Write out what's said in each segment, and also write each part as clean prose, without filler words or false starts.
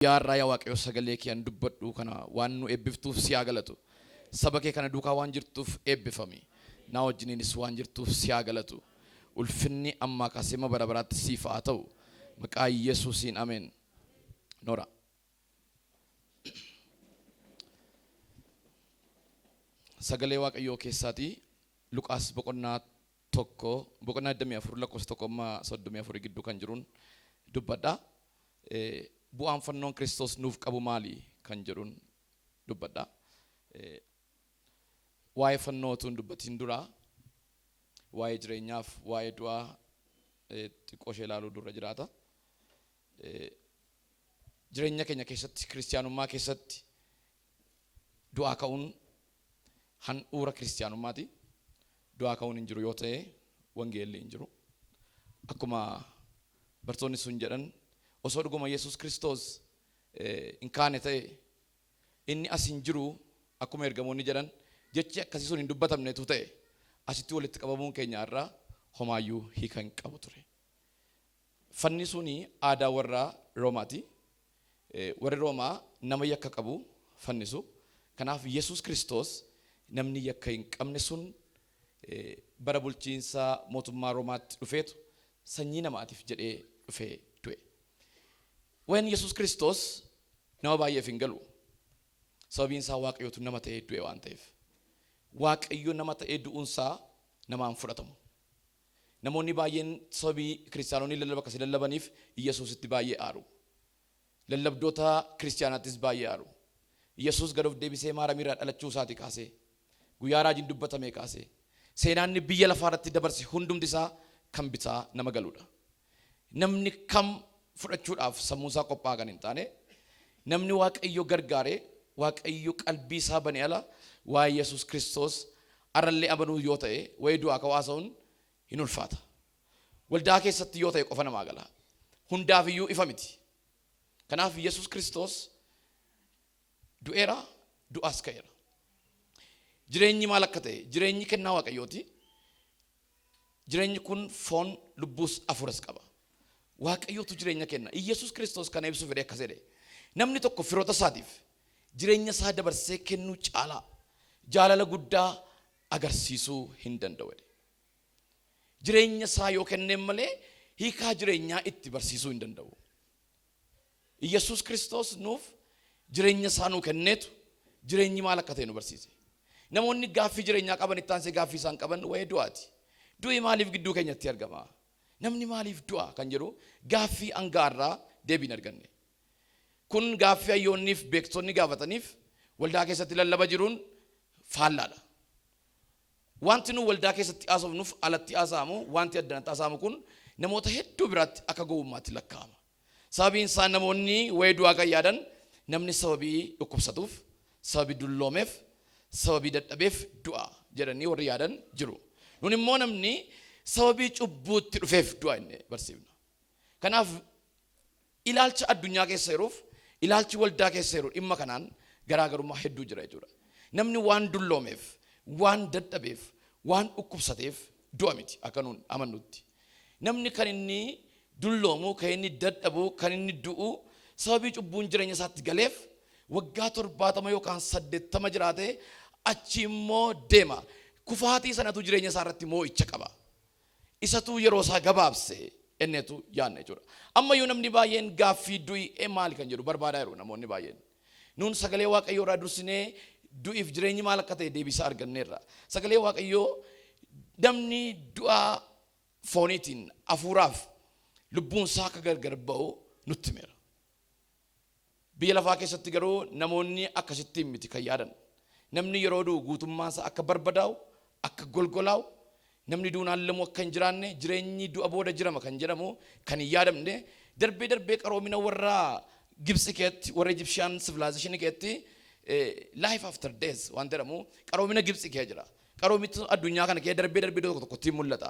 Guyyaa har'aa yaa Waaqayyo sagalee kee an dubbadhu kana waan nu eebbiftuuf si haa galatu. Saba kee kana duukaa waan jirtuuf eebbifami. Naa wajjiniinis waan jirtuuf si haa galatu. Ulfinni ammaa kaasee hamma bara baraatti siif haa ta'u. Maqaa Yesuusiin ameen. Noora. Sagalee Waaqayyoo keessaatii Luqaas boqonnaa 1 boqonnaa 24 lakkoofsa 1 amma 34 gidduu kan jiruun dubbadha. Bu'aan fannoon Kiristoos nuuf qabu maali kan jedhuun dubbadha. Waa'ee fannoo utuu hin dubbatiin dura waa'ee jireenyaaf waa'ee du'aa xiqqoo ishee ilaaluu durra jiraata. Jireenya keenya keessatti kiristiyaanummaa keessatti du'aa ka'uun handhuura kiristiyaanummaati. Du'aa ka'uun hin jiru yoo ta'e wangeelli hin jiru. Akkuma bartoonni sun jedhan osoo dhuguma Yesuus Kiristoos hin kaane ta'e inni as hin jiru akkuma ergamoonni jedhan jechi akkasii sun hin dubbatamnetu ta'e asitti walitti qabamuun keenya har'a homaayyuu hiika hin qabu ture. Fannisuun aadaa warra Roomaati. Warri Roomaa nama yakka qabu fannisu. Kanaaf Yesuus Kiristoos namni yakka hin qabne sun bara bulchiinsa mootummaa Roomaatti dhufeetu sanyii namaatiif jedhee dhufee du'e. Waa'een Yesuus Kiristoos nama baay'eef hin galu. Sababiin isaa Waaqayyotu nama ta'ee du'e waan ta'eef. Waaqayyo nama ta'ee du'uun isaa namaan fudhatamu. Namoonni baay'een sababii Kiristiyaanonni lallaba akkasii lallabaniif Yesuusitti baay'ee aaru. Lallabdoota Kiristiyaanaattis baay'ee aaru. Yesuus gad of deebisee Maaramiirraa dhalachuu isaatii kaasee, guyyaa raajiin dubbatamee kaasee, seenaa inni biyya lafaa irratti dabarse hundumti isaa kan bitaa nama galuudha. Namni kam fudhachuudhaaf sammuun isaa qophaa'aa kan hin taane, namni Waaqayyo gargaare, Waaqayyo qalbii isaa bane ala waa'ee Yesuus Kiristoos har'allee amanuu yoo ta'e, wa'ee du'aa ka'uu haasa'uun hin ulfaata. Waldaa keessatti yoo ta'e qofa namaa gala. Hundaaf iyyuu ifa miti. Kanaaf Yesuus Kiristoos du'eera, du'aas ka'eera. Jireenyi maal akka ta'e, jireenyi kennaa Waaqayyooti. Jireenyi kun foon, lubbuus, hafuuras qaba. Waaqayyotu jireenya kenna. Iyyasuus Kiristoos kana ibsuu fedhee akkas jedhe. Namni tokko firoota isaatiif jireenya isaa dabarsee kennuu caalaa jaalala guddaa agarsiisuu hin danda'u jedhe. Jireenya isaa yoo kenneen malee hiikaa jireenyaa itti barsiisuu hin danda'u. Iyyasuus Kiristoos nuuf jireenya isaa nuu kenneetu jireenyi maal akka ta'e nu barsiise. Namoonni gaaffii jireenyaa qaban itti aansee gaaffii isaan qaban wa'ee du'aati. Du'i maaliif gidduu keenyatti argama? Namni maaliif du'a kan jedhu gaaffii hanga har'aa deebii hin arganne. Kun gaaffii hayyoonniif beektonni gaafataniif waldaa keessatti lallaba jiruun faallaadha. Wanti nu waldaa keessatti haasofnuuf alatti haasa'amu, wanti addanatti haasa'amu kun namoota hedduu biratti akka gowwummaatti lakkaa'ama. Sababiin isaa namoonni wa'ee du'aa kan yaadan namni sababii dhukkubsatuuf, sababii dulloomeef, sababii dadhabeef du'a jedhanii warri yaadan jiru. Nun immoo namni sababii cubbuutti dhufeef du'a jennee barsiifna. Kanaaf ilaalcha addunyaa keessa jiruuf ilaalchi waldaa keessa jiru dhimma kanaan garaagarummaa hedduu jira jechuudha. Namni waan dulloomeef, waan dadhabeef, waan dhukkubsateef du'a miti akka nuun amannutti. Namni kan inni dulloomu, kan inni dadhabu, kan inni du'u sababii cubbuun jireenya isaatti galeef waggaa 70 yookaan 80 jiraatee achi immoo deema. Kufaatii sanatu jireenya isaa irratti moo'icha qaba. Isatu yeroo isaa gabaabse enneetu yaadna jechuudha. Ammayyuu namni baay'een gaaffii du'i e maali kan jedhu barbaadaa jiru namoonni baay'een. Nuun sagalee Waaqayyoo irraa dursinee du'iif jireenyi maal akka ta'e deebiisaa arganneerra. Sagalee Waaqayyoo namni du'a fooniitiin hafuuraaf lubbuun isaa akka gargar ba'u nutti himeera. Biyya lafaa keessatti garuu namoonni akkasittiin miti kan yaadan. Namni yeroo du'u guutummaan isaa akka barbadaa'u, akka golgolaa'u, namni duunaan lamuu akka hin jiraanne, jireenyi du'a booda jirama kan jedhamu kan hin yaadamne, darbee darbee qaroomina warra Gibtsi keessatti, warra Egyptian civilization keessatti life after death waan jedhamu qaroomina Gibtsi keessa jira. Qaroomichi addunyaa kana keessa darbee darbee iddoo tokko tokkotti mul'ata.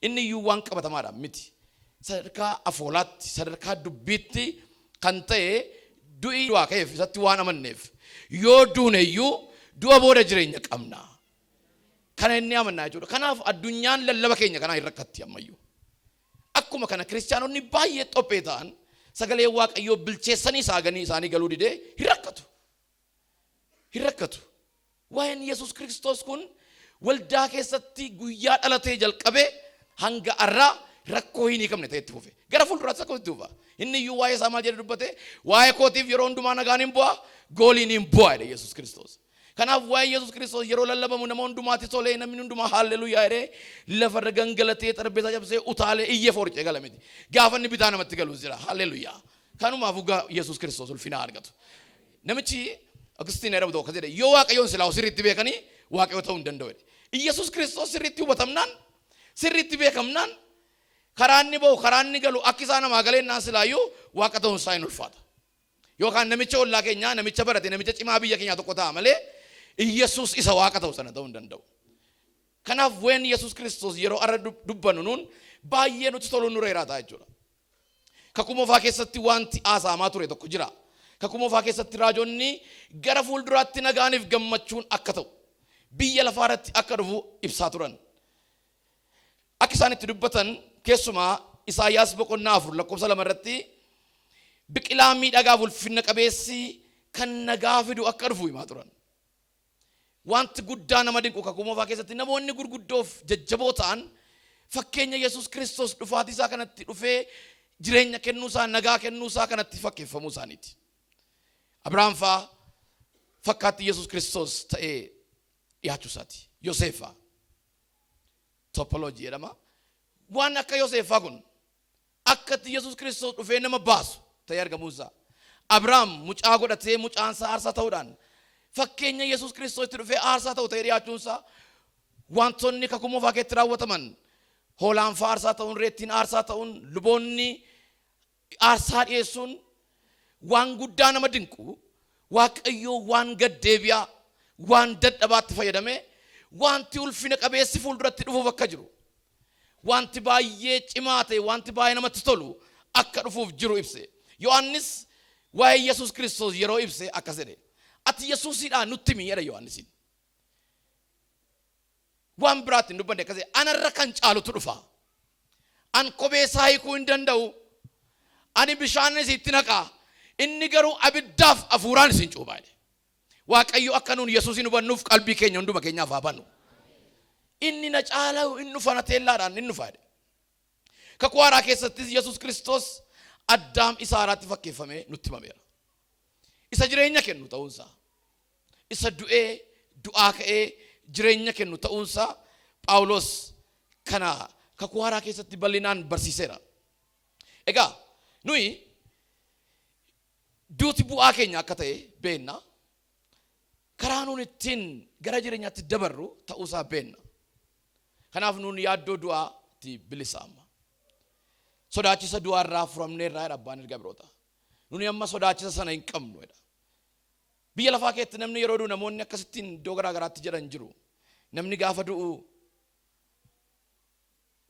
Inni iyyuu waan qabatamaadha miti. Sadarkaa afoolaatti, sadarkaa dubbiitti kan ta'e du'i du'aa ka'eef isatti waan amanneef yoo duune iyyuu du'a booda jireenya qabna. Kana inni amannaa jechuudha. Kanaaf addunyaan lallaba keenya kanaa hin rakkatti ammayyuu. Akkuma kana kiristiyaanonni baay'ee xophee ta'an Sagalee Waaqayyoo bilcheessanii saaganii isaanii galuu didee hin rakkatu. Hin rakkatu. Waa'een Yesuus Kiristoos kun waldaa keessatti guyyaa dhalatee jalqabee hanga har'aa rakkoo hin hiikamne ta'e itti fufe. Gara fuulduraatti akka itti fufa. Inni iyyuu waa'ee isaa maal jedhe dubbate? "Waa'ee kootiif yeroo hundumaa nagaan hin bu'a, gooliin hin bu'a," jedhe Yesuus Kiristoos. Kanaaf waa'ee Yesuus Kiristoos yeroo lallabamu nama hundumaatti tolee, namni hundumaa haalleluuyaa jedhee lafarra gangalatee, xarbeessaa cabsee, utaalee, iyyee foorcee gala miti. Gaafa inni bitaa namatti galus jira. Haalleluuyaa. Kanumaafuu Yesuus Kiristoos ulfina argatu. Namichi Augustine jedhamu tokko akkas jedhe: "Yoo Waaqayyoon silaa sirriitti beekanii, Waaqayyo ta'uu hin danda'u," jedhe. Yesuus Kiristoos sirriitti hubatamnaan, sirriitti beekamnaan, karaa inni ba'u, karaa inni galu akka isaa namaa galeennaan, silaayyuu Waaqa ta'uun isaa hin ulfaata. Yookaan namicha ollaa keenyaa, namicha barate, namicha cimaa biyya keenyaa tokko ta'a malee Yesuus isa Waaqa ta'u sana ta'uu hin danda'u. Kanaaf waa'een Yesuus Kiristoos yeroo arra dubbannu nuun baay'ee nutti toluun nurra jiraata jechuudha. Kakuu Moofaa keessatti wanti haasa'amaa ture tokko jira. Kakuu Moofaa keessatti raajonni gara fuulduraatti nagaaniif gammachuun akka ta'u, biyya lafaa irratti akka dhufu ibsaa turan. Akka isaan itti dubbatan, keessumaa Isaayyaas boqonnaa 4 lakkoofsa 2 irratti, biqilaa miidhagaaf ulfinna qabeessi kan nagaa fidu akka dhufu himaa turan. Wanti guddaa nama dinqu, Kakuu Moofaa keessatti namoonni gurguddoof jajjaboo ta'an fakkeenya Yesuus Kiristoos dhufaatii isaa kanatti dhufee jireenya kennuusaa, nagaa kennuusaa kanatti fakkeeffamuu isaaniiti. Abrahaam faa fakkaatti Yesuus Kiristoos ta'ee dhiyaachuu isaati. Yoseef faa typology jedhama. Waan akka Yoseef faa kun akkatti Yesuus Kiristoos dhufee nama baasu ta'ee argamuusaa. Abrahaam mucaa godhatee mucaansaa aarsaa ta'uudhaan fakkeenya Yesuus Kiristoos itti dhufee aarsaa ta'u ta'ee dhiyaachuunsaa, wantoonni Kakuu Moofaa keessatti raawwataman, hoolaan faa aarsaa ta'uun, reettiin aarsaa ta'uun, luboonni aarsaa dhiyeessuun, waan guddaa nama dinqu, Waaqayyoo waan gaddeebi'aa, waan dadhabaatti fayyadamee wanti ulfina qabeessi fuulduratti dhufuuf akka jiru, wanti baay'ee cimaa ta'e, wanti baay'ee namatti tolu akka dhufuuf jiru ibse. Yohaannis waa'ee Yesuus Kiristoos yeroo ibse akkas jedhe: "Ati Yesuusidhaa nutti himi," jedha Yohaannisiin. Waan biraatti hin dubbanne. Akkas jedhe: "Anarra kan caalutu dhufa. An kophee isaa hiikuu hin danda'u. Ani bishaan isitti naqaa. Inni garuu abiddaaf hafuuraan isin cuuphaa," jedhe. Waaqayyo akka nuun Yesuusin hubannuuf qalbii keenya hunduma keenyaaf haa banu. "Inni na caalaa inni dhufa, na teellaadhaan inni dhufa," jedhe. Kakuu Haaraa keessattis Yesuus Kiristoos Addaam isa haaraatti fakkeeffamee nutti himameera. Isa jireenya kennu ta'uunsaa, isa du'ee du'aa ka'ee jireenya kennu ta'uunsaa, Phaawulos kana Kakuu Haaraa keessatti bal'inaan barsiiseera. Egaa nuyi duuti bu'aa keenya akka ta'e beenna. Karaa nuun ittiin gara jireenyaatti dabarru ta'uusaa beenna. Kanaaf nuun yaaddoo du'aatti bilisa amma. "Sodaachisa du'aa irraa furamneerraa," jedha abbaan erga biroota. "Nuni amma sodaachisa sana hin qabnu," jedha. Biyya lafaa keessatti namni yeroo du'u namoonni akkasittiin iddoo garaa garaatti jedhan jiru. Namni gaafa du'u,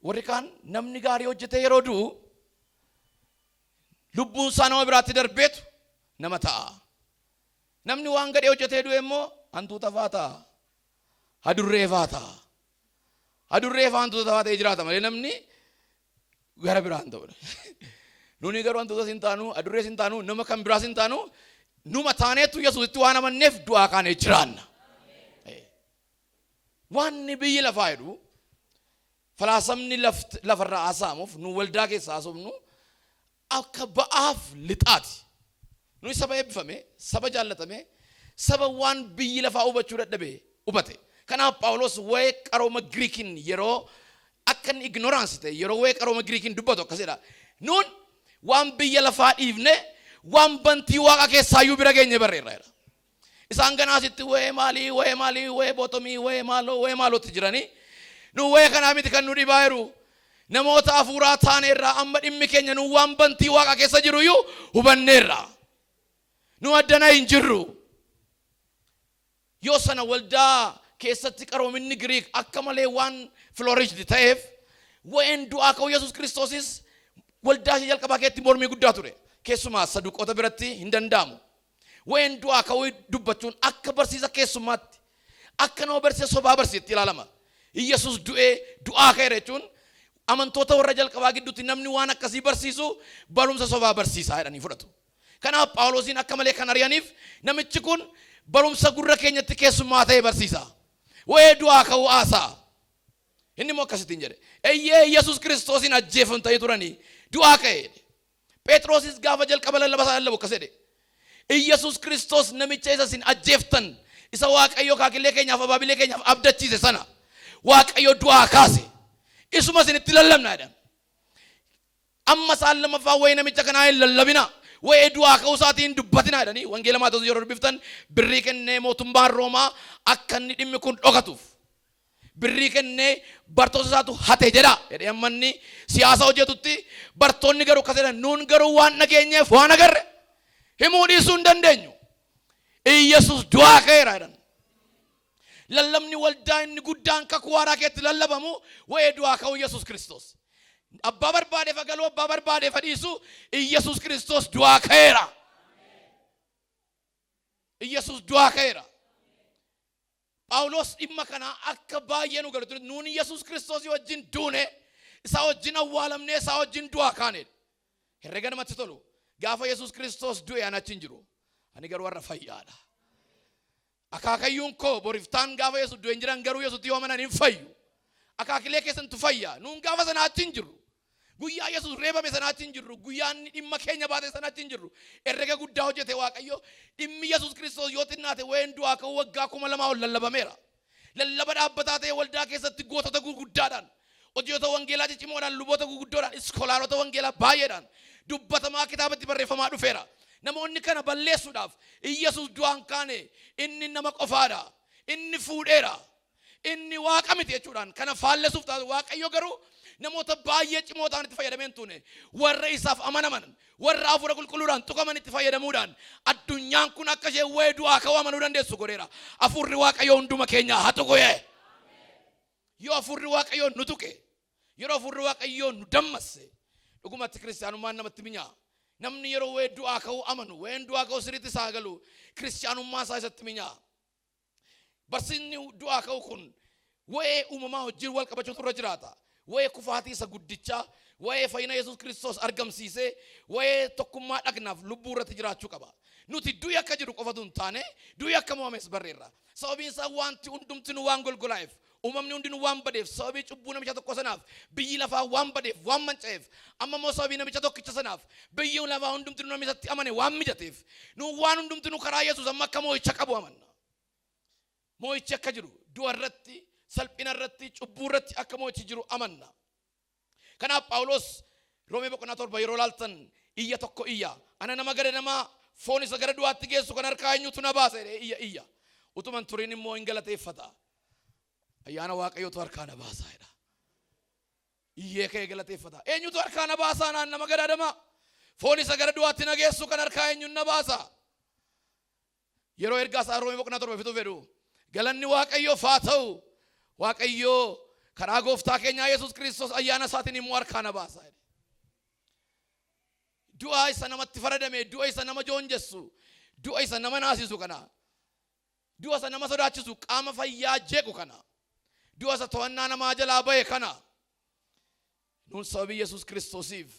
warri kaan namni gaarii hojjetee yeroo du'u lubbuun isaa nama biraatti darbeetu nama ta'a. Namni waan gadhee hojjetee du'e immoo hantuuta faa ta'a. Hadurree faa ta'a. Hadurree faa, hantuuta faa ta'ee jiraata malee namni gara biraan ta'udha. Nuni garuu hantuutas hin taanu, hadurrees hin taanu, nama kan biraas hin taanu, numa taaneetu Yesuusitti waan amanneef du'aa kaanee jiraanna. Wanni biyyi lafaa jedhu, falaasamni lafarraa haasa'amuuf nu waldaa keessa haasofnu akka ba'aaf lixaati. Nuyi saba eebbifame, saba jaallatame, saba waan biyyi lafaa hubachuu dadhabe hubate. Kanaaf Phaawulos waa'ee qarooma Giriikiin yeroo akka inni ignorance ta'e yeroo waa'ee qarooma Giriikiin dubbatu akkas jedha: "Nuun waan biyya lafaa dhiifne, waan bantii Waaqa keessaayyuu bira geenye barreerra," jedha. Isaan ganaasitti waa'ee maalii, waa'ee maalii, waa'ee bootomii, waa'ee maaloo, waa'ee maalootti jiranii. Nu waa'ee kanaa miti kan nu dhibaa jiru. Namoota hafuuraa taaneerraa, amma dhimmi keenya nu waan bantii Waaqa keessa jiru iyyuu hubanneerra. Nu addana hin jirru. Yoo sana waldaa keessatti qaroominni Giriik akka malee waan flourished ta'eef, waa'een du'aa ka'uu Yesuus Kiristoosis waldaa ishee jalqabaa keessatti mormii guddaa ture. Keessumaa Saduqoota biratti hin danda'amu. Waa'een du'aa ka'uu dubbachuun akka barsiisa keessummaatti, akka nama barsiisa sobaa barsiisetti ilaalama. Yesuus du'ee du'aa ka'eera jechuun Amantoota warra jalqabaa gidduutti namni waan akkasii barsiisu barumsa sobaa barsiisaa jedhanii fudhatu. Kanaaf Phaawulosiin akka malee kan ari'aniif namichi kun barumsa gurra keenyatti keessummaa ta'e barsiisa. Waa'ee du'aa ka'uu haasa'a. Inni immoo akkasittiin jedhe. Eeyyee, Yesuus Kiristoosiin ajjeefamtanii turanii du'aa ka'e jedhe. Phexrosis gaafa jalqaba lallaba isaa lallabu akkas jedhe. Iyyasuus Kiristoos namicha isa isin ajjeeftan, isa Waaqayyo akaakilee keenyaaf abaabilee keenyaaf abdachiise sana Waaqayyo du'aa kaase. Isuma isinitti lallabna jedhan. Amma isaan lammaffaa wayii namicha kanaa hin lallabina. Wayii du'aa ka'uu isaatii hin dubbatina jedhanii wangeela Maatewos yeroo dubbiftan birrii kennee mootummaan Roomaa akka inni dhimmi kun dhokatuuf. Birrii kennee bartoota isaatu hate jedha jedhee amma inni siyaasa hojjetutti bartoonni garuu akkas jedhan, nuun garuu waan dhageenyeef waan agarre himuu dhiisuu hin dandeenyu. Iyyasuus du'aa ka'eera jedhan. Lallabni waldaa inni guddaan kakuu haaraa keessatti lallabamu wa'ee du'aa ka'uu Yesuus Kiristoos. Abbaa barbaadeef agaluu, abbaa barbaadeef dhiisu, Iyyasuus Kiristoos du'aa ka'eera. Iyyasuus du'aa ka'eera. Phaawulos dhimma kana akka baay'ee nu galutti, nuun Yesuus Kiristoosii wajjin duune, isaa wajjin awwaalamnee, isaa wajjin du'aa kaanedha. Herrega namatti tolu. Gaafa Yesuus Kiristoos du'e ani achi hin jiru. Ani garuu har'a fayyaadha. Akaakayyuun koo boriftaan gaafa Yesuus du'e hin jiran, garuu Yesuutti yoo amanan hin fayyu. Akaakilee keessantu fayya. Nuun gaafa sana achi hin jirru. Guyyaa Yesuus reebame sana achi hin jirru. Guyyaa inni dhimma keenya baate sana achi hin jirru. Herrega guddaa hojjete Waaqayyo. Dhimmi Yesuus Kiristoos yoo xinnaate wa'een du'aa ka'uu waggaa 2000 ol lallabameera. Lallaba dhaabbataa ta'e waldaa keessatti gootota gurguddaadhaan, hojjettoota wangeelaa cicimoodhaan, luboota gurguddoodhaan, iskolaarota wangeelaa baay'eedhaan dubbatamaa kitaabatti barreeffamaa dhufeera. Namoonni kana balleessuudhaaf Iyyasuus du'aan kaane, inni nama qofaadha. Inni fuudheera. Inni waaqa miti jechuudhaan kana faallessuuf taatu. Waaqayyo garuu namoota baay'ee cimoo ta'an itti fayyadamee hin tuune, warra isaaf amanaman, warra hafuura qulqulluudhaan tuqaman itti fayyadamuudhaan addunyaan kun akka isheen wa'ee du'aa ka'uu amanuu dandeessu godheera. Hafuurri Waaqayyoo hunduma keenyaa haa tuqu. Yoo hafuurri Waaqayyoo nu tuqe, yeroo hafuurri Waaqayyoo nu dammasse, dhugumatti kiristaanummaan namatti minyaa. Namni yeroo wa'ee du'aa ka'uu amanu, wa'een du'aa ka'uu sirriitti isaa galu, kiristaanummaa isaa isatti minyaa. Barsiisni du'aa ka'uu kun wa'ee uumamaa wajjin wal qabachuutu irra jiraata. Wa'ee kufaatii isa guddichaa, wa'ee fayyina Yesuus Kiristoos argamsiisee, wa'ee tokkummaa dhagnaaf lubbuu irratti jiraachuu qaba. Nuti du'i akka jiru qofatu hin taane, du'i akka mo'ames barreerra. Sababiin isaa wanti hundumtinuu waan golgolaa'eef, uumamni hundinuu waan badeef, sababii cubbuu namicha tokko sanaaf biyyi lafaa waan badeef, waan manca'eef, amma immoo sababii namicha tokkicha sanaaf biyyi lafaa hundumtinuu namni isatti amane waan mijateef, nu waan hundumtinuu karaa Yesuus amma akka mo'icha qabu amanna. Mo'ichi akka jiru, du'a irratti, salphina irratti, cubbuu irratti akka mo'ichi jiru amanna. Kanaaf Phaawulos Roomee boqonnaa 7 yeroo ilaaltan iyya tokko iyya. Ana nama gara namaa foon isa gara du'aatti geessu kan harkaa eenyutu na baasa jedhee iyya iyya. Utuman turiin immoo hin galateeffata. Ayyaana Waaqayyootu harkaa na baasaa jedha. Iyyee ka'ee galateeffata. Eenyutu harkaa na baasaa naan nama gadaadamaa? Foon isa gara du'aatti na geessu kan harkaa eenyuun na baasa? Yeroo ergaa isaa Roomee boqonnaa 7 fixuu fedhu, galanni Waaqayyoof haa ta'u, Waaqayyoo karaa gooftaa keenyaa Yesuus Kiristoos ayyaana isaatiin immoo harkaa na baasa jedhe. Du'a isa namatti faradame, du'a isa nama joonjessu, du'a isa nama naasisu kana, du'a isa nama sodaachisu, qaama fayyaa jeequ kana, du'a isa to'annaa namaa jalaa bahe kana, nuun sababii Yesuus Kiristoosiif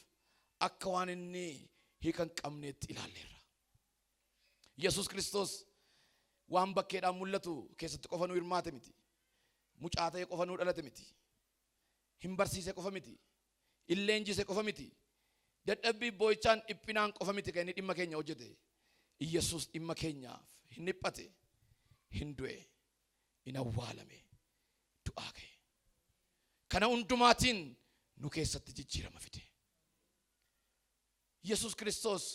akka waan inni hiika hin qabneetti ilaalleerra. Yesuus Kiristoos waan bakkeedhaan mul'atu keessatti qofa nu hirmaate miti. Mucaa ta'e qofa nu dhalate miti. Hin barsiise qofa miti. Hin leenjise qofa miti. Dadhabbii boo'ichaan dhiphinaan qofa miti kan inni dhimma keenya hojjete. Yesuus dhimma keenyaaf hin dhiphate, hin du'e, hin awwaalame, du'aa ka'e. Kana hundumaatiin nu keessatti jijjiirama fide. Yesuus Kiristoos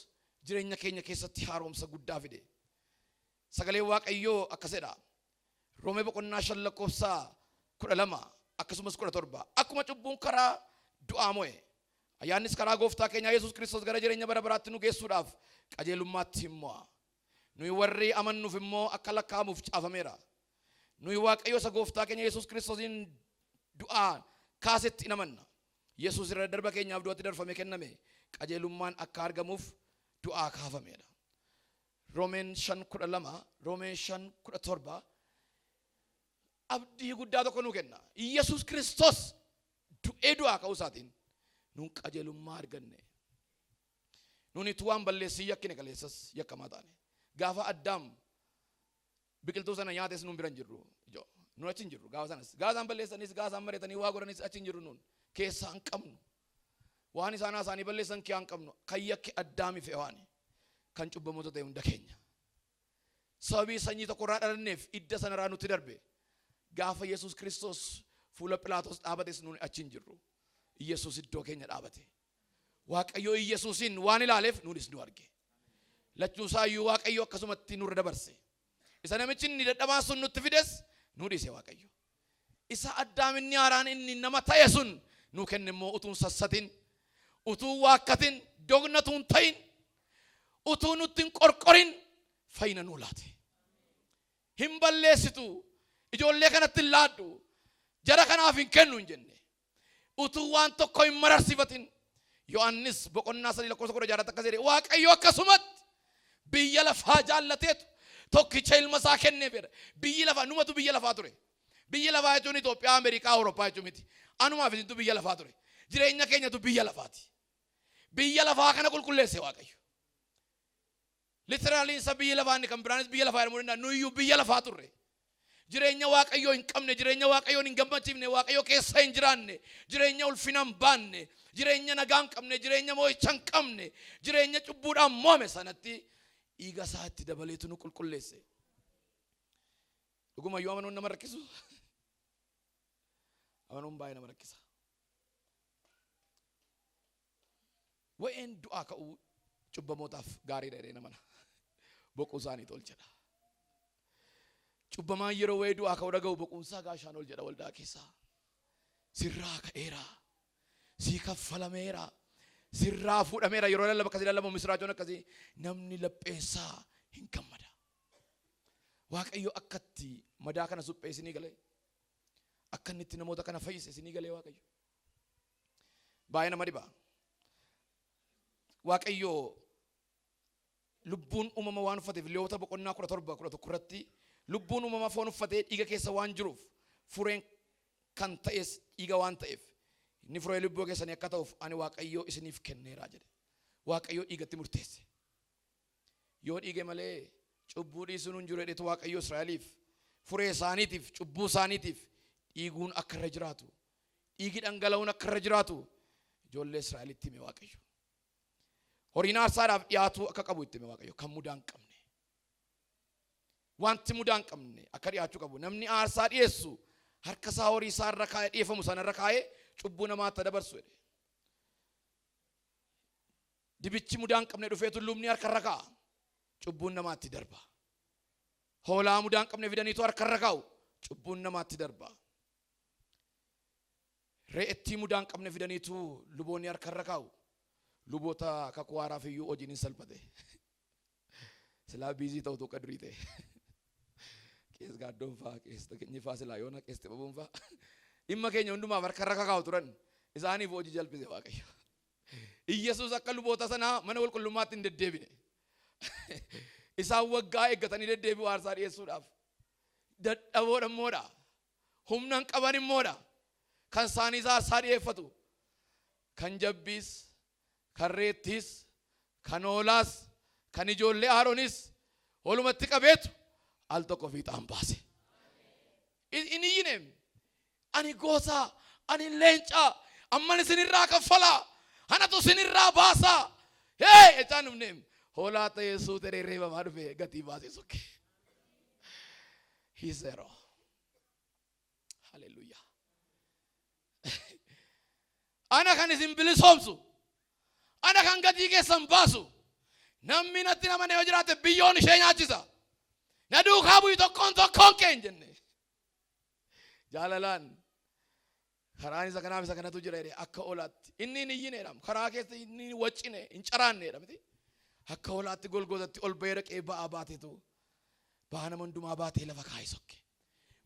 jireenya keenya keessatti haaromsa guddaa fide. Sagaleen Waaqayyoo akkas jedha. Roomee boqonnaa 5 lakkoofsa 12 akkasumas 17. Akkuma cubbuun karaa du'aa mo'e, ayyaannis karaa gooftaa keenyaa Yesuus Kiristoos gara jireenya bara baraatti nu geessuudhaaf qajeelummaatti hin mo'a. Nuyi warri amannuuf immoo akka lakkaa'amuuf caafameera. Nuyi Waaqayyo isa gooftaa keenya Yesuus Kiristoosiin du'aa kaasetti in amanna. Yesuus irra daddarba keenyaaf du'atti darfamee kenname, qajeelummaan akka argamuuf du'aa kaafameedha. Roomeen 5:12, Roomeen 5:17 abdii guddaa tokko nuu kenna. Yesuus Kiristoos Du'ee du'aa ka'uu isaatiin nuun qajeelummaa arganne. Nuuni utuu waan balleessii yakkine kaleessas yakkamaa taane. Gaafa Addaam biqiltuu sana nyaates nuun bira hin jirru. Ijoo nuun achi hin jirru gaafa sanas. Gaafa isaan balleessanis gaafa isaan mari'atanii waa godhanis achi hin jirru nuun. Keessaa hin qabnu. Waan isaan haasa'anii balleessan kiyaa hin qabnu. Kan yakke Addaamiif Hewaani. Kan cubbamoota ta'e hunda keenya. Sababii sanyii tokko irraa dhalanneef idda sanarraa nutti darbe. Gaafa Yesuus Kiristoos fuula Philaaxoos dhaabates nuuni achi hin jirru. Yesuus iddoo keenya dhaabate. Waaqayyo Iyyasuusiin waan ilaaleef nuunis nu arge. Lachuu isaayyuu Waaqayyo akkasumatti nurra dabarse. Isa namichi inni dadhabaan sun nutti fides nu dhiise Waaqayyo. Isa Addaam inni haaraan inni nama ta'e sun nuu kenne immoo utuu hin sassatin, utuu hin waakkatin, dogna utuu hin ta'in, utuu nutti hin qorqorin fayyina nuu laate. Hin balleessitu, ijoollee kanatti hin laadhu, jara kanaaf hin kennu hin jenne. Utuu waan tokko hin mararsifatin. Yohaannis boqonnaa 3 lakkoofsa 16 irratti akkas jedhe, Waaqayyo akkasumatti biyya lafaa jaallateetu tokkicha ilma isaa kenneef jedha. Biyyi lafaa numatu biyya lafaa ture. Biyyi lafaa jechuun Itoophiyaa, Ameerikaa, Awurooppaa jechuu miti. Anumaaf isintu biyya lafaa ture. Jireenya keenyatu biyya lafaati. Biyya lafaa kana qulqulleesse Waaqayyo. Literally isa biyyi lafaa inni kan biraanis biyya lafaa jedhamuu danda'a. Nuyyuu biyya lafaa turre. Jireenya Waaqayyoo hin qabne, jireenya Waaqayyoon hin gammachiifne, Waaqayyo keessa hin jiraanne, jireenya ulfina hin baanne, jireenya nagaa hin qabne, jireenya mo'icha hin qabne, jireenya cubbuudhaan mo'ame sanatti dhiiga isaa itti dabaleetu nu qulqulleesse. Dhugumayyuu amanuun nama rakkisu. Amanuun baay'ee nama rakkisa. Wa'een du'aa ka'uu cubbamootaaf gaariidha jedhee namana. Boquu isaaniitu ol jedha. Cubbamaan yeroo wa'ee du'aa ka'uu dhaga'u boquun isaa gaashaan ol jedha waldaa keessaa. Sirraa ka'eera. Sii kaffalameera. Sirraa fuudhameera. Yeroo lallaba akkasii lallabamu misiraachoon akkasii namni lapheensaa hin gammada. Waaqayyo akkatti madaa kana suphee isinii galee akka inni itti namoota kana fayyise isinii galee Waaqayyo. Baay'ee nama dhiba. Waaqayyo lubbuun uumama waan uffateef Leewwota boqonnaa 17 11 irratti lubbuun uumama foon uffatee dhiiga keessa waan jiruuf fureen kan ta'es dhiiga waan ta'eef inni furee lubbuu keessanii akka ta'uuf ani Waaqayyo isiniif kenneera jedhe. Waaqayyo dhiigatti murteesse. Yoo dhiige malee cubbuu dhiisuun hin jiru jedhetu Waaqayyo Israa'eliif furee isaaniitiif cubbuu isaaniitiif dhiiguun akka irra jiraatu dhiigi dhangala'uun akka irra jiraatu ijoollee Israa'elitti hime Waaqayyo. Horiin aarsaadhaaf dhiyaatuu akka qabu itti hime Waaqayyo kan mudaa hin qabne. Wanti mudaa hin qabne akka dhiyaachuu qabu. Namni aarsaa dhiyeessu harka isaa horii isaa irra kaa'ee dhiyeeffamu sana irra kaa'ee cubbuu namaatti dabarsu jedhe. Dibichi mudaa hin qabne dhufeetu lubni harka irra kaa'a. Cubbuun namaatti darba. Hoolaa mudaa hin qabne fidaniitu harka irra kaa'u. Cubbuun namaatti darba. Re'ettii mudaa hin qabne fidaniitu luboonni harka irra kaa'u. Luboota kakuu haaraaf iyyuu hojiin hin salphate. Silaa biizii ta'utu akka durii ta'e. Qees gaaddoon fa'aa, qees tageenyi fa'aa silaa yoona qees xibabuun fa'aa. Dhimma keenya hundumaaf harka irra kakaa'u turan. Isaaniif hojii jalbise Waaqayyo. Iyyasuus akka luboota sanaa mana qulqullummaatti hin deddeebine. Isaan waggaa eeggatanii deddeebi'u aarsaa dhiyeessuudhaaf. Dadhaboodha immoodha. Humna hin qaban immoodha. Kan isaaniis aarsaa dhiyeeffatu. Kan jabbiis, kan reettiis, kan hoolaas, kan ijoollee Aaronis walumatti qabeetu al tokko fiixaan baase. Hin iyyine. Ani goota, ani leenca, amman isinirraa kaffalaa, anatu isinirraa baasaa. Hee jechaan dhufne. Hoolaa ta'ee suuta reebamaa dhufe gatii baasee sokke. He's zero. Hallelujah. Ana kan isin bilisoomsu. Ana kan gatii keessan baasu. Namni natti namane yoo jiraate biyyoon ishee nyaachisa. Na duukaa bu'i tokkoon tokkoon kee hin jenne. Jaalalaan karaan isa kanaaf isa kanatu jira jedhee akka hoolaatti inni hin iyyine jedhama. Karaa keessa inni hin waccine hin caraanne jedha miti. Akka hoolaatti Golgootatti ol ba'ee dhaqee ba'aa baateetu ba'aa nama hundumaa baatee lafa kaa'ee sokke.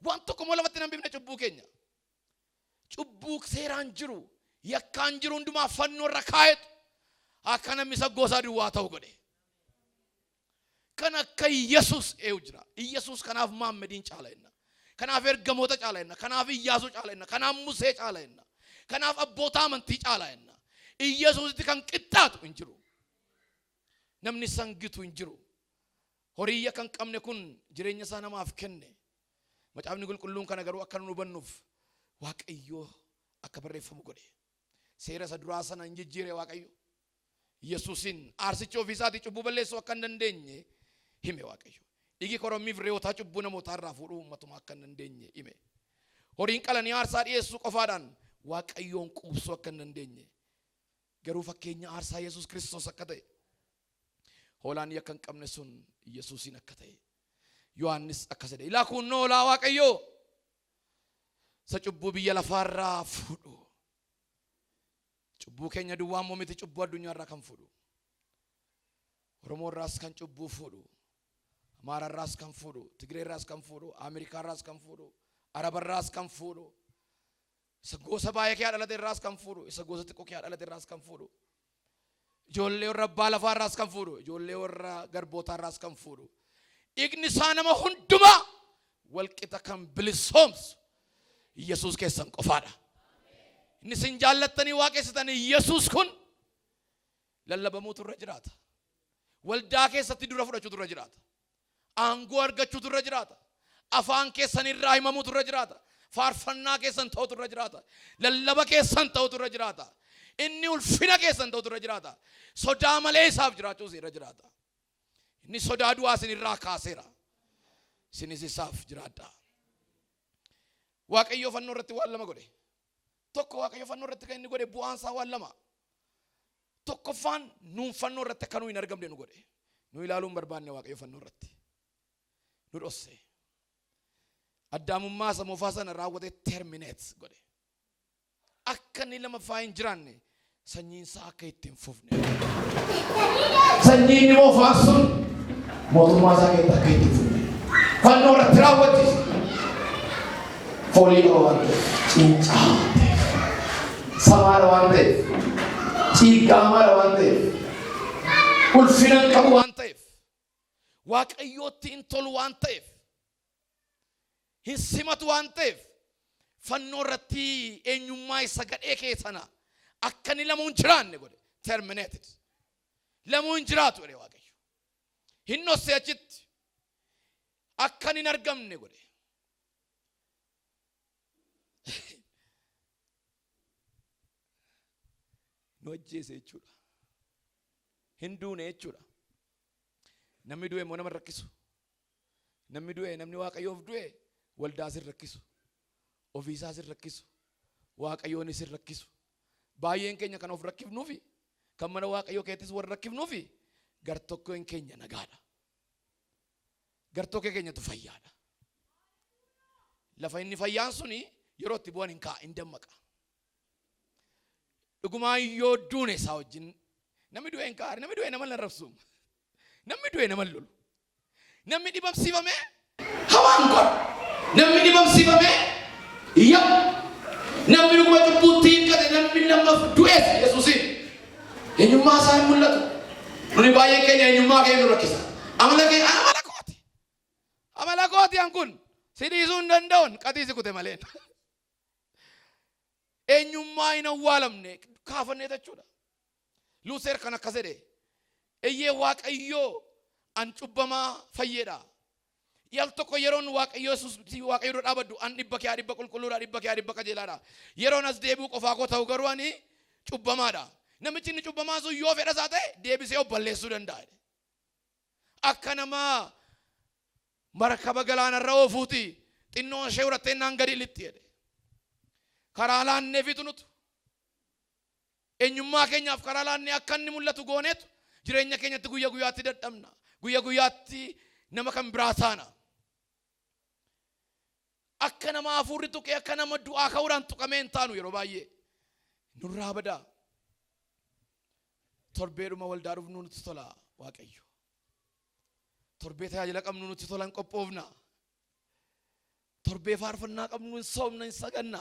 Waan tokko immoo lafatti hin hambifne cubbuu keenya. Cubbuu seeraan jiru yakkaan jiru hundumaa fannoo irra kaa'etu akka namni saggoo isaa duwwaa ta'u godhe. Kan akka Iyyasuus eeyu jira. Iyyasuus kanaaf Maammediin caala jenna. Kanaaf ergamoota caala jenna. Kanaaf Iyyaasuu caala jenna. Kanaaf Musee caala jenna. Kanaaf abboota amantii caalaa jenna. Iyyasuusitti kan qixxaatu hin jiru. Namni sangitu hin jiru. Horii yakka hin qabne kun jireenya isaa namaaf kenne. Macaafni qulqulluun kana garuu akka nu hubannuuf Waaqayyo akka barreeffamu godhe. Seera isa duraa sana hin jijjiire Waaqayyo. Yesuusin aarsichi ofii isaatii cubbuu balleessuu akka hin dandeenye hime Waaqayyo. Dhiigi korommiif re'ootaa cubbuu namootaa irraa fuudhuu matumaa akka hin dandeenye hime. Horiin qalanii aarsaa dhi'eessuu qofaadhaan Waaqayyoon quubsuu akka hin dandeenye garuu fakkeenya aarsaa Yesuus Kiristoos akka ta'e hoolaan yakka hin qabne sun Yesuusiin akka ta'e Yohaannis akkas jedhe, ilaa kuunnoo hoolaa Waaqayyoo isa cubbuu biyya lafaarraa fuudhu. Cubbuu keenya duwwaa immoo miti, cubbuu addunyaarraa kan fuudhu. Oromoo irraas kan cubbuu fuudhu. Amaara irraas kan fuudhu, Tigree irraas kan fuudhu, Ameerikaa irraas kan fuudhu, Araba irraas kan fuudhu. Isa gosa baay'ee kee dhalate irraas kan fuudhu, isa gosa xiqqoo kee dhalate irraas kan fuudhu. Ijoollee warra abbaa lafaa irraas kan fuudhu, ijoollee warra garbootaa irraas kan fuudhu. Dhiigni isaa nama hundumaa walqixa kan bilisoomsu Yesuus keessan qofaadha. Inni isin jaallattanii waaqessitan Yesuus kun lallabamuutu irra jiraata. Waldaa keessatti dura fudhachuutu irra jiraata. Aangoo argachuutu irra jiraata. Afaan keessan irraa himamuutu irra jiraata. Faarfannaa keessan ta'utu irra jiraata. Lallaba keessan ta'utu irra jiraata. Inni ulfina keessan ta'utu irra jiraata. Sodaa malee isaaf jiraachuus irra jiraata. Inni sodaa du'aa isin irraa kaaseera. Isinis isaaf jiraadhaa. Waaqayyo fannoo irratti waan lama godhe. Tokko, Waaqayyo fannoo irratti kan inni godhe bu'aan isaa waan lama. Tokkoffaan, nuun fannoo irratti akka nu hin argamne nu godhe. Nu ilaaluu hin barbaanne Waaqayyo fannoo irratti. Nu dhosse. Addaamummaa isa moofaa sana raawwatee terminate godhe. Akka inni lamaffaa hin jiraanne, sanyiin isaa akka itti hin fufne. Sanyiin inni moofaan sun mootummaa isaa keessatti akka itti hin fufne. Fannoo irratti raawwachiise. Foolii qaba waan ta'eef, ciincaa waan ta'eef, samaadha waan ta'eef, ciiggaamaadha waan ta'eef, ulfina hin qabu waan ta'eef, Waaqayyootti hin tolu waan ta'eef, hin simatu waan ta'eef, fannoo irratti eenyummaa isa gadhee kee sana akka inni lamuu hin jiraanne godhe. Terminated. Lamuu hin jiraatu jedhe Waaqayyo. Hin dhosse achitti. Akka inni hin argamne godhe. Nu ajjeese jechuudha. Hin duune jechuudha. Namni du'e immoo nama hin rakkisu. Namni du'e, namni Waaqayyoof du'e waldaas hin rakkisu. Ofiisaas hin rakkisu. Waaqayyoonis hin rakkisu. Baay'een keenya kan of rakkifnuufi kan mana Waaqayyoo keettis warra rakkifnuufi gartokkeen keenya nagaadha. Gartokkee keenyatu fayyaadha. Lafa inni fayyaan suni yeroo itti bu'an hin ka'a, hin dammaqa. Dhugumaan yoo duune isaa wajjin namni du'e hin ka'a. Namni du'e nama hin arrabsu. Namni du'e nama hin lolu. Namni dhibamsiifame hamaan godha. Namni dhibamsiifame iyya. Namni dhuguma cubbuutti hiikkate, namni lammaff du'es Yesuusiin eenyummaa isaa hin mul'atu. Nuni baay'een keenya eenyummaa keenya nu rakkisa. Amala keenya, amala kooti. Amala kooti an kun si dhiisuu hin danda'uun qaxii si kute malee. Eenyummaa hin awwaalamne kaafannee jechuudha. Luuseer kan akkas jedhe, eyyee Waaqayyoo an cubbamaa fayyeedha. Yal tokko yeroon Waaqayyo Yesuus Waaqayyo dura dhaabaddu an 100% qulqulluudha, 100% qajeelaadha. Yeroon as deebi'u qofaa koo ta'u garuu ani cubbamaadha. Namichi inni cubbamaan sun yoo fedha isaa ta'e deebisee of balleessuu danda'a. Akka nama markaba galaanarra oofuuti, xinnoon ishee urattee naan gadi lixxi jedhe. Karaa laanneefitu nutu. Eenyummaa keenyaaf karaa laannee akka inni mul'atu gooneetu jireenya keenyatti guyya guyyaatti dadhabna. Guyya guyyaatti nama kan biraa taana. Akka nama hafuurri tuqee, akka nama du'aa ka'uudhaan tuqamee hin taanu yeroo baay'ee. Nurraa badaa. Torbeedhuma waldaa dhufnuu nutti tola Waaqayyo. Torbee tajaajila qabnu nutti tola, hin qophoofna. Torbee faarfannaa qabnu hin soomna, hin saganna.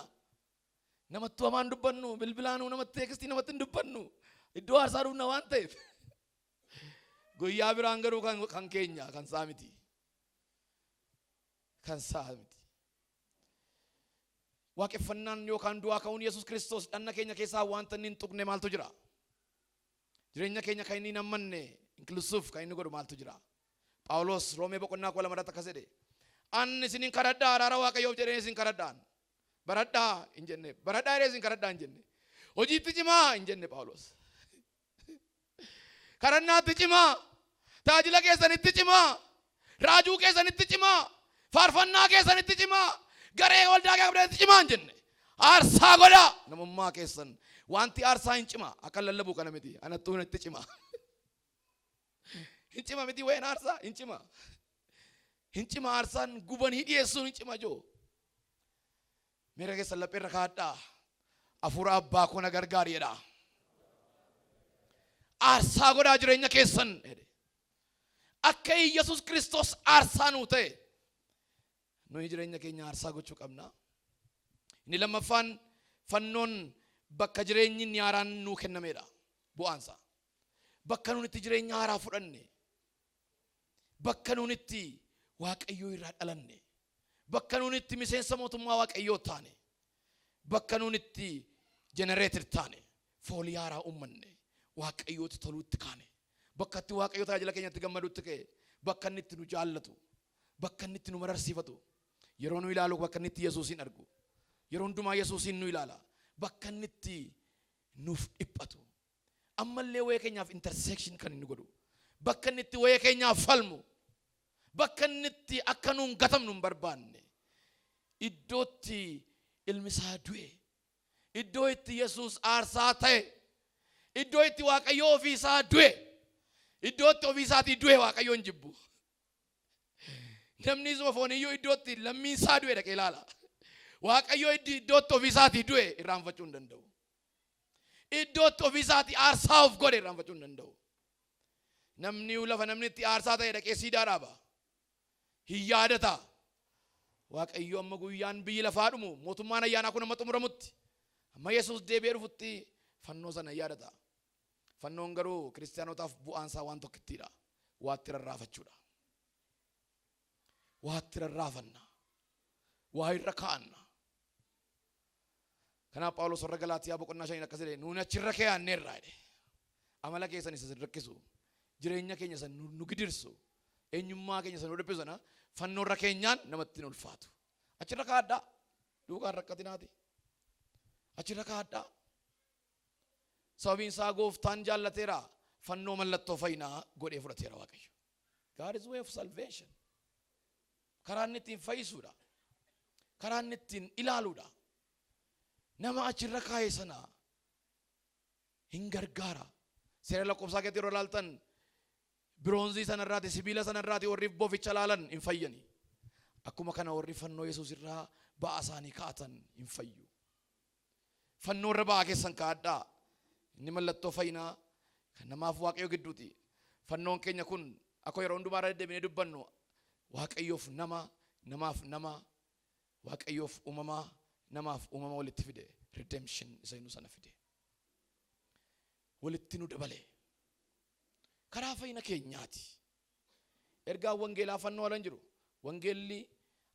Namattuu hamaan dubbannu, bilbilaanuu namatti teekstii namatti hin dubbannu. Iddoo aarsaa dhufna waan ta'eef. Guyyaa biraan garuu kan keenya, kan isaa miti. Kan isaa miti. Waaqeffannaan yookaan du'aa ka'uun Yesuus Kiristoos dhanna keenya keessaa wanta inni hin tuqne maaltu jira? Jireenya keenya kan inni hin hammanne, inclusive kan inni godhu maaltu jira? Phaawulos Roomee boqonnaa 12 irratti akkas jedhe: "An isinin kadhadhaa, araara Waaqayyoof jedhee isin kadhadhaan." Baradhaa hin jenne, baradhaa jedhee isin kadhadhaa hin jenne, hojiitti cimaa hin jenne. Phaawulos kadhannaatti cimaa, tajaajila keessanitti cimaa, raajuu keessanitti cimaa, faarfannaa keessanitti cimaa, garee waldaa qabdanitti cimaa hin jenne. Aarsaa godhaa namummaa keessan. Wanti aarsaa hin cima. Akka lallabuu kana miti, anattuu itti cima. Hin cima miti wayin aarsaa hin cima, hin cima. Aarsaan gubanii dhiyeessuun hin cima. Joo, miira keessan lapheerra kaadhaa, "Hafuura abbaa koo na gargaari" jedha. Aarsaa godhaa jireenya keessan jedhe. Akka Yesus Kiristoos aarsaa nuu ta'e, nuyi jireenya keenya aarsaa gochuu qabna. Inni lammaffaan, fannoon bakka jireenyi inni haaraan nuu kennamedha. Bu'aansa bakka nuun itti jireenya haaraa fudhanne, bakka nuun itti Waaqayyoo irraa dhalanne, bakka nuun itti miseensa mootummaa Waaqayyoo taane, bakka nuun itti generated taane, foolii haaraa uummanne, Waaqayyootti toluutti kaane, bakka itti Waaqayyo tajaajila keenyatti gammadutti ka'e, bakka inni itti nu jaallatu, bakka inni itti nu mararsiifatu, yeroo nu ilaalu bakka inni itti Yesuusin argu, yeroo hundumaa Yesuusin nu ilaala, bakka inni itti nuuf dhiphatu, ammallee wayee keenyaaf intercession kan inni godhu, bakka inni itti wayee keenyaaf falmu, bakka inni itti akka nuun gatamnu hin barbaanne, iddootti ilmi isaa du'e, iddoo itti Yesuus aarsaa ta'e, iddoo itti Waaqayyo ofii isaa du'e, iddoo itti ofii isaatii du'e. Waaqayyo hin jibbu. Namni isuma fooniyyuu iddoo itti lammiin isaa du'e dhaqee ilaala. Waaqayyo iddoo itti ofii isaatii du'e irraanfachuu hin danda'u. Iddoo itti ofii isaatii aarsaa of godhe irraanfachuu hin danda'u. Namni lafa namni itti aarsaa ta'e dhaqee siidaa dhaaba, hin yaadata. Waaqayyo amma guyyaan biyyi lafaa dhumu, mootummaan ayyaanaa kun amma xumuramutti, amma Yesuus deebi'ee dhufutti fannoo sana yaadata. Fannoon garuu kiristaanotaaf bu'aansaa waan tokkittiidha: waatti rarraafachuudha. Waatti rarraafanna, waa irra kaa'anna. Kanaaf Phaawulos warra Galaatiyaa boqonnaa 5 akkas jedhe: "Nuuni achirra kaa'anneerra" jedhe. Amala keessan isa isin rakkisu, jireenya keenya isa nu gidirsu, eenyummaa keenya isa nu dhiphisu sana fannoorra keenyaan namatti hin ulfaatu. Achirra kaa'adhaa, duukaan rakkatinaati. Achirra kaa'adhaa. Sababiin isaa gooftaan jaallateera, fannoo mallattoo fayyinaa godhee fudhateera Waaqayyo. God is way of salvation. Karaa inni ittiin fayyisuudha. Karaa inni ittiin ilaaluudha. Nama achirra kaa'e sana hin gargaara. Seera Lakkoofsaa keessatti yeroo ilaaltan, biroonzii sanarraati, sibiila sanarraati warri boficha laalan hin fayyani. Akkuma kana warri fannoo Yesuus irraa ba'aa isaanii kaa'atan hin fayyu. Fannoo irra ba'aa keessan kaa'adhaa. Inni mallattoo fayyinaa kan namaaf Waaqayyo gidduuti. Fannoon keenya kun akka yeroo hundumaa irra deddeebinee dubbannu, Waaqayyoof nama, namaaf nama, Waaqayyoof uumamaa, namaaf uumama walitti fide. Redemption isa inni sana fide. Walitti nu dabale. Karaa fayyina keenyaati. Ergaan wangeelaa fannoo ala hin jiru. Wangeelli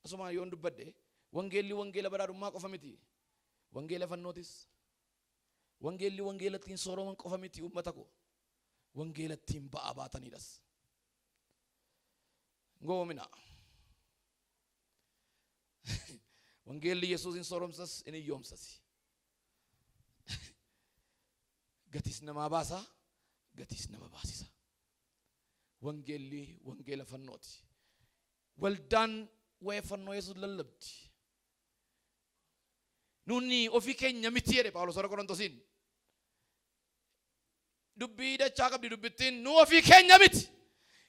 asumaan yoon dubbadhe, wangeelli wangeela badhaadhummaa qofa miti. Wangeela fannootis. Wangeelli wangeela ittiin sooroman qofa miti, uummata ko. Wangeela ittiin ba'aa baatanidhas. Goomina. Wangeelli Yesuus hin sooromsas, hin hiyyoomsas. Gatiis namaa baasa, gatiis nama baasisa. Wangeelli wangeela fannooti. Waldaan waa'ee fannoo Yesuus lallabdi. "Nuni ofii keenya miti" jedhe Phaawulos warra Qorontosiin. Dubbii dachaa qabdi dubbittiin: nu ofii keenya miti.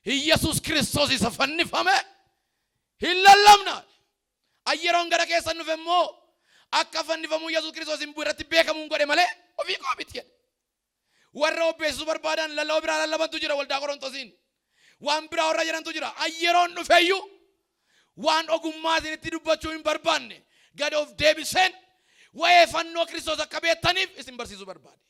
Yesuus Kiristoos isa fannifame hin lallabna. Ayyeroon gara keessan dhufe immoo akka fannifamuu Yesuus Kiristoos hin irratti beekamuun godhe malee ofii koo miti jedhe. Warra obbeessuu barbaadan lallaba biraa lallabantu jira waldaa Qorontosiin. Waan biraa warra jedhantu jira. Ayyeroon dhufeyyuu waan ogummaa isinitti dubbachuu hin barbaanne, gad of deebiseen waa'ee fannoo Kiristoos akka beektaniif isin barsiisuu barbaade.